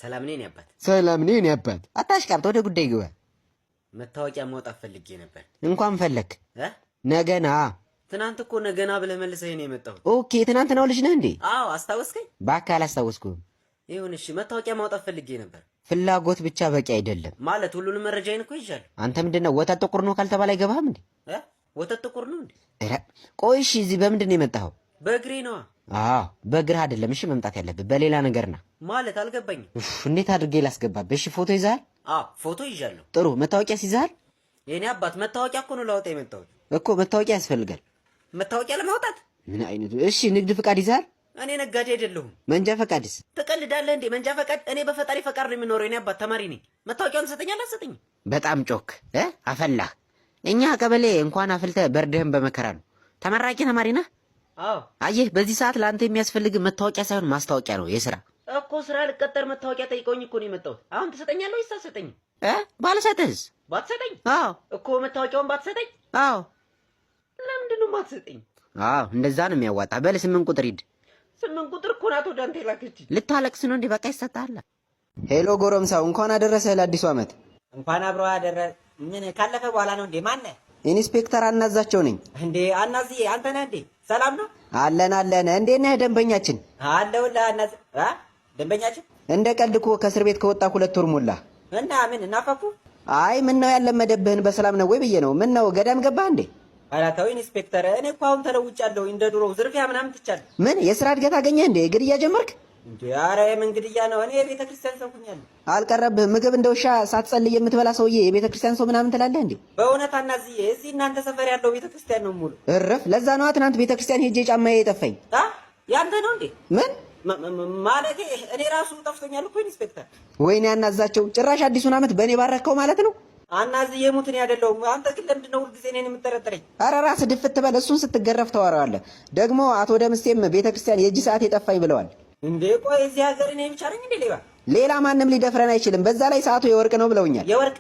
ሰላም ነኝ አባት። ሰላም ነኝ የኔ አባት። አታሽቃብጥ፣ ወደ ጉዳይ ግባ። መታወቂያ ማውጣት ፈልጌ ነበር። እንኳን ፈለክ እ ነገና። ትናንት እኮ ነገና ብለህ መልሰህ ነው የመጣሁት። Okay፣ ትናንትናው ልጅ ነህ እንዴ? አዎ፣ አስታወስከኝ? እባክህ አላስታወስኩህም። ይሁን እሺ፣ መታወቂያ ማውጣት ፈልጌ ነበር። ፍላጎት ብቻ በቂ አይደለም። ማለት ሁሉንም መረጃዬን እኮ ይዣለሁ። አንተ ምንድን ነው ወተት ጥቁር ነው ካልተባለ አይገባህም እንዴ? እ ወተት ጥቁር ነው እንዴ? ኧረ ቆይ እሺ፣ እዚህ በምንድን ነው የመጣኸው? በእግሬ ነዋ። አዎ በእግርህ አይደለም እሺ መምጣት ያለብህ በሌላ ነገር ና። ማለት አልገባኝም። ኡፍ፣ እንዴት አድርጌ ላስገባብህ? እሺ ፎቶ ይዘሃል? አዎ ፎቶ ይዣለሁ። ጥሩ። መታወቂያስ ይዘሃል? የኔ አባት መታወቂያ እኮ ነው ላወጣ የመጣሁት። እኮ መታወቂያ ያስፈልጋል። መታወቂያ ለማውጣት ምን አይነቱ? እሺ ንግድ ፍቃድ ይዘሃል? እኔ ነጋዴ አይደለሁም። መንጃ ፈቃድስ? ትቀልዳለህ እንዴ? መንጃ ፈቃድ? እኔ በፈጣሪ ፈቃድ ነው የምኖረው። የኔ አባት ተማሪ ነኝ። መታወቂያውን ትሰጠኛለህ አትሰጠኝም? በጣም ጮክ እ አፈላህ። እኛ ቀበሌ እንኳን አፍልተህ በርድህን በመከራ ነው። ተመራቂ ተማሪ ነህ? አዎ። አየህ፣ በዚህ ሰዓት ለአንተ የሚያስፈልግ መታወቂያ ሳይሆን ማስታወቂያ ነው፣ የስራ እኮ ስራ ልቀጠር መታወቂያ ጠይቀውኝ እኮ ነው የመጣሁት። አሁን ትሰጠኛለህ ወይስ አትሰጠኝም? እ ባልሰጥህስ? ባትሰጠኝ? አዎ። እኮ መታወቂያውን ባትሰጠኝ? አዎ። ለምንድን ነው የማትሰጠኝ? አዎ፣ እንደዛ ነው የሚያዋጣ። በል 8 ቁጥር ሂድ። 8 ቁጥር እኮ ናት ወደ አንተ የላከችኝ። ልታለቅስ ነው እንዴ? በቃ ይሰጥሃል። Hello ጎረምሳው፣ እንኳን አደረሰህ ለአዲሱ ዓመት። እንኳን አብሮ አደረ። ምን ካለፈ በኋላ ነው እንዴ? ማነህ? ኢንስፔክተር አናዛቸው ነኝ። እንዴ አናዝዬ፣ አንተ ነህ እንዴ? ሰላም ነው? አለን አለን። እንዴት ነህ ደንበኛችን? አለሁልህ አናዝ። አ ደንበኛችን። እንደ ቀልድ እኮ ከእስር ቤት ከወጣ 2 ወር ሞላ። እና ምን እናፈኩ? አይ ምን ነው ያለመደብህን በሰላም ነው ወይ ብዬ ነው። ምን ነው ገዳም ገባህ እንዴ? ኧረ ተው ኢንስፔክተር፣ እኔ እኮ አሁን ተለውጫለሁ። እንደ ድሮው ዝርፊያ ምናምን ትቻለሁ። ምን የስራ እድገት አገኘህ እንዴ? ግድያ ጀመርክ? እንዴ ኧረ የምን ግድያ ነው? እኔ የቤተ ክርስቲያን ሰው ሁኛለሁ። አልቀረብህም። ምግብ እንደ ውሻ ሳትጸልይ የምትበላ ሰውዬ የቤተ ክርስቲያን ሰው ምናምን ትላለህ እንዴ? በእውነት አናዝዬ፣ እዚህ እናንተ ሰፈር ያለው ቤተ ክርስቲያን ነው ሙሉ። እርፍ። ለዛ ነዋ ትናንት ቤተ ክርስቲያን ሄጄ ጫማዬ የጠፋኝ። አ ያንተ ነው እንዴ? ምን ማለቴ እኔ ራሱ ጠፍቶኛል እኮ ኢንስፔክተር። ወይኔ አናዛቸው፣ ጭራሽ አዲሱን ዓመት በእኔ ባረከው ማለት ነው። አናዝዬ ሙት እኔ አይደለሁም። አንተ ግን ለምንድን ነው ሁልጊዜ እኔን የምጠረጥረኝ? አረ ራስህ ድፍት በል። እሱን ስትገረፍ ታወራዋለህ። ደግሞ አቶ ደምስቴም ቤተ ክርስቲያን የእጅ ሰዓት የጠፋኝ ብለዋል። እንዴ ቆይ እዚህ ሀገር እኔ ብቻ ነኝ እንዴ ሌባ? ሌላ ማንም ሊደፍረን አይችልም። በዛ ላይ ሰዓቱ የወርቅ ነው ብለውኛል። የወርቅ?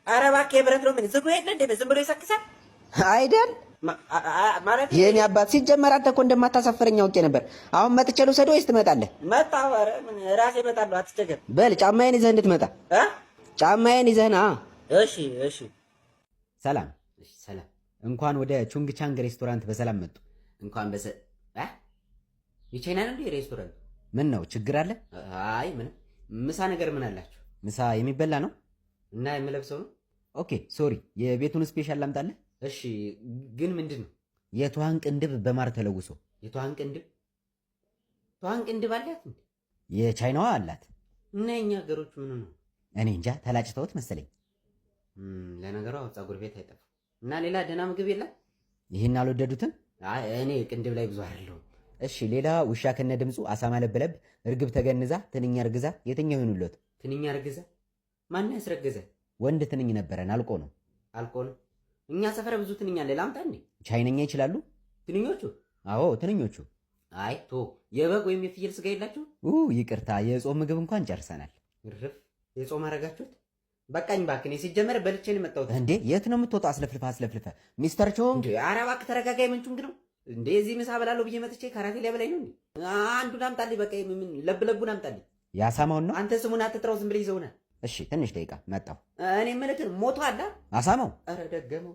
ኧረ እባክህ የብረት ነው። ምን ዝጎ የለ እንዴ? ዝም ብሎ ይሰክሳል። አይደል ማለት የኔ አባት፣ ሲጀመር አንተ እኮ እንደማታሳፍረኝ አውቄ ነበር። አሁን መጥቼ ልውሰድህ ወይስ ትመጣለህ? መጣሁ። ኧረ ምን ራሴ እመጣለሁ፣ አትቸገር። በል ጫማዬን ይዘህ እንድትመጣ። እ ጫማዬን ይዘህ ና። እሺ እሺ። ሰላም። እሺ ሰላም። እንኳን ወደ ቹንግ ቻንግ ሬስቶራንት በሰላም መጡ። እንኳን በሰ እ የቻይና ነው እንዴ ሬስቶራንት? ምን ነው ችግር አለ? አይ ምንም። ምሳ ነገር ምን አላችሁ? ምሳ የሚበላ ነው። እና የምለብሰው ነው። Okay sorry፣ የቤቱን special ላምጣልህ? እሺ ግን ምንድን ነው? የትኋን ቅንድብ በማር ተለውሶ። የትኋን ቅንድብ? ትኋን ቅንድብ አላት እንዴ? የቻይናዋ አላት። እና የኛ ሀገሮች ምን ነው? እኔ እንጃ፣ ተላጭተውት መሰለኝ። ለነገሩ አሁን ፀጉር ቤት አይጠፋም። እና ሌላ ደህና ምግብ የለም? ይህን አልወደዱትም? አይ እኔ ቅንድብ ላይ ብዙ አይደለሁም። እሺ ሌላ ውሻ ከነ ድምፁ፣ አሳማ ለብለብ፣ እርግብ ተገንዛ፣ ትንኝ እርግዛ፣ የትኛው ይሁንልዎት? ትንኝ እርግዛ? ማን ያስረገዘ? ወንድ ትንኝ ነበረን፣ አልቆ ነው። አልቆ ነው። እኛ ሰፈር ብዙ ትንኝ አለ። ላምጣ እንዴ? ቻይነኛ ይችላሉ? ትንኞቹ? አዎ ትንኞቹ። አይ ቶ የበግ ወይም የፍየል ስጋ የላችሁ? ይቅርታ፣ የጾም ምግብ እንኳን ጨርሰናል። እርፍ፣ የጾም አረጋችሁት? በቃኝ እባክህ። እኔ ሲጀመር በልቼ ነው የመጣሁት። እንዴ የት ነው የምትወጣው? አስለፍልፈ አስለፍልፈ። ሚስተር ቾንግ። እንዴ ኧረ እባክህ ተረጋጋ። የምን ቹንግ ነው እንዴ? እዚህ ምሳ በላለሁ ብዬ መጥቼ ካራቴ ሊያበላኝ ነው እንዴ? አንዱን አምጣልኝ። በቃ ምን ለብ ለቡን አምጣልኝ። የአሳማውን ነው? አንተ ስሙን አትጥራው፣ ዝም ብለህ ይዘውና። እሺ ትንሽ ደቂቃ መጣሁ። እኔ የምልህ ግን ሞቶ አለ አሳማው? ኧረ ደገመው።